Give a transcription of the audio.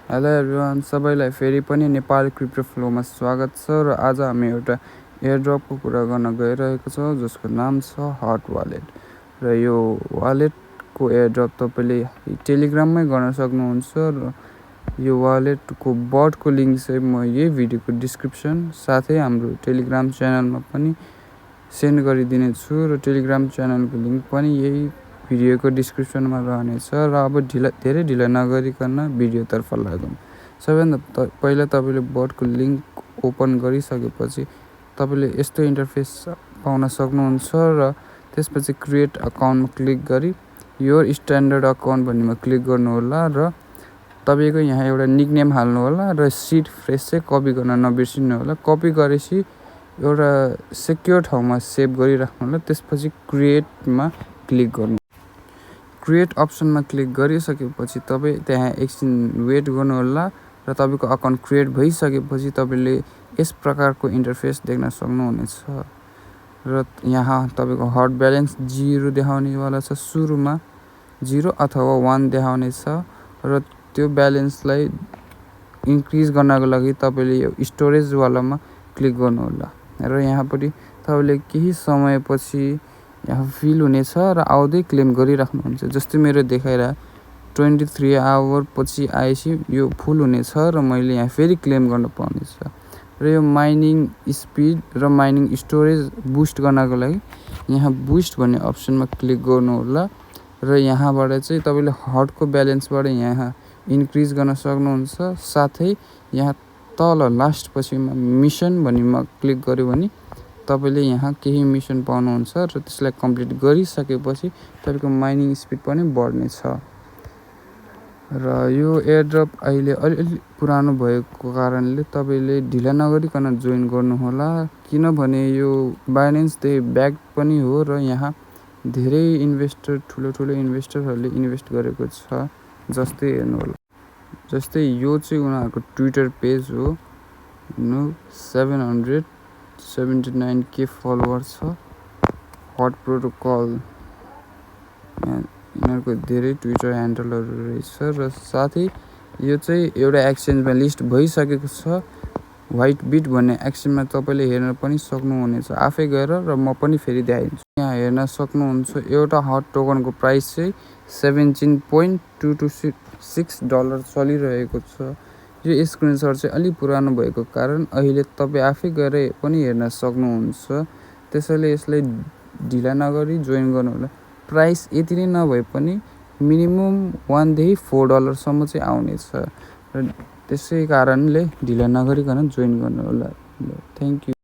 Hello everyone, सबैलाई फेरि पनि नेपाली क्रिप्टो फ्लोमा स्वागत छ। र आज हामी एउटा एयरड्रपको कुरा गर्न गइरहेको छौँ जसको नाम छ हट वालेट। र यो वालेटको एयरड्रप तपाईँले टेलिग्राममै गर्न सक्नुहुन्छ। र यो वालेटको बटको लिङ्क चाहिँ म यही भिडियोको डिस्क्रिप्सन साथै हाम्रो टेलिग्राम च्यानलमा पनि सेन्ड गरिदिने छु। र टेलिग्राम च्यानलको लिङ्क पनि यही भिडियोको डिस्क्रिप्सनमा रहनेछ। र अब धेरै ढिला नगरिकन भिडियोतर्फ लागौँ। सबैभन्दा पहिला तपाईँले बटको लिङ्क ओपन गरिसकेपछि तपाईँले यस्तो इन्टरफेस पाउन सक्नुहुन्छ। र त्यसपछि क्रिएट अकाउन्टमा क्लिक गरी योर स्ट्यान्डर्ड अकाउन्ट भन्नेमा क्लिक गर्नुहोला। र तपाईँको यहाँ एउटा निकनेम हाल्नुहोला र सिड फ्रेस चाहिँ कपी गर्न नबिर्सिनु होला। कपी गरेपछि एउटा सेक्योर ठाउँमा सेभ गरिराख्नु होला। त्यसपछि क्रिएटमा क्लिक गर्नु। क्रिएट अप्सनमा क्लिक गरिसकेपछि तपाईँ त्यहाँ एकछिन वेट गर्नुहोला। र तपाईँको अकाउन्ट क्रिएट भइसकेपछि तपाईँले यस प्रकारको इन्टरफेस देख्न सक्नुहुनेछ। र यहाँ तपाईँको हट ब्यालेन्स 0 देखाउनेवाला छ। सुरुमा 0 अथवा 1 देखाउनेछ। र त्यो ब्यालेन्सलाई इन्क्रिज गर्नको लागि तपाईँले यो स्टोरेजवालामा क्लिक गर्नुहोला। र यहाँपट्टि तपाईँले केही समयपछि यहाँ फिल हुनेछ र आउँदै क्लेम गरिराख्नुहुन्छ। जस्तै मेरो देखाइरह 23 आवर पछि आएपछि यो फुल हुनेछ र मैले यहाँ फेरि क्लेम गर्न पाउनेछ। र यो माइनिङ स्पिड र माइनिङ स्टोरेज बुस्ट गर्नको लागि यहाँ बुस्ट भन्ने अप्सनमा क्लिक गर्नुहोला। र यहाँबाट चाहिँ तपाईँले हटको ब्यालेन्सबाट यहाँ इन्क्रिज गर्न सक्नुहुन्छ। साथै यहाँ तल लास्ट पछिमा मिसन भन्नेमा क्लिक गर्यो भने तपाईँले यहाँ केही मिसन पाउनुहुन्छ। र त्यसलाई कम्प्लिट गरिसकेपछि तपाईँको माइनिङ स्पिड पनि बढ्नेछ। र यो एयरड्रप अहिले अलिअलि पुरानो भएको कारणले तपाईँले ढिला नगरिकन जोइन गर्नुहोला। किनभने यो बाइनेन्स त्यही ब्याक पनि हो। र यहाँ धेरै इन्भेस्टर ठुलो इन्भेस्टरहरूले इन्भेस्ट गरेको छ। जस्तै हेर्नुहोला, जस्तै यो चाहिँ उनीहरूको ट्विटर पेज हो। 779K फलोवर छ। हट प्रोटोकल यिनीहरूको धेरै ट्विटर ह्यान्डलहरू रहेछ। र साथै यो चाहिँ एउटा एक्सचेन्जमा लिस्ट भइसकेको छ। व्हाइट बिट भन्ने एक्सचेन्जमा तपाईँले हेर्न पनि सक्नुहुनेछ आफै गएर। र म पनि फेरि देखाइदिन्छु। यहाँ हेर्न सक्नुहुन्छ एउटा हट टोकनको प्राइस चाहिँ $17.226 चलिरहेको छ। यो स्क्रिनसट चाहिँ अलिक पुरानो भएको कारण अहिले तपाईँ आफै गएर पनि हेर्न सक्नुहुन्छ। त्यसैले यसलाई ढिला नगरी जोइन गर्नुहोला। प्राइस यति नै नभए पनि मिनिमम $1 देखि $4 सम्म चाहिँ आउनेछ। र त्यसै कारणले ढिला नगरिकन जोइन गर्नुहोला। Thank you.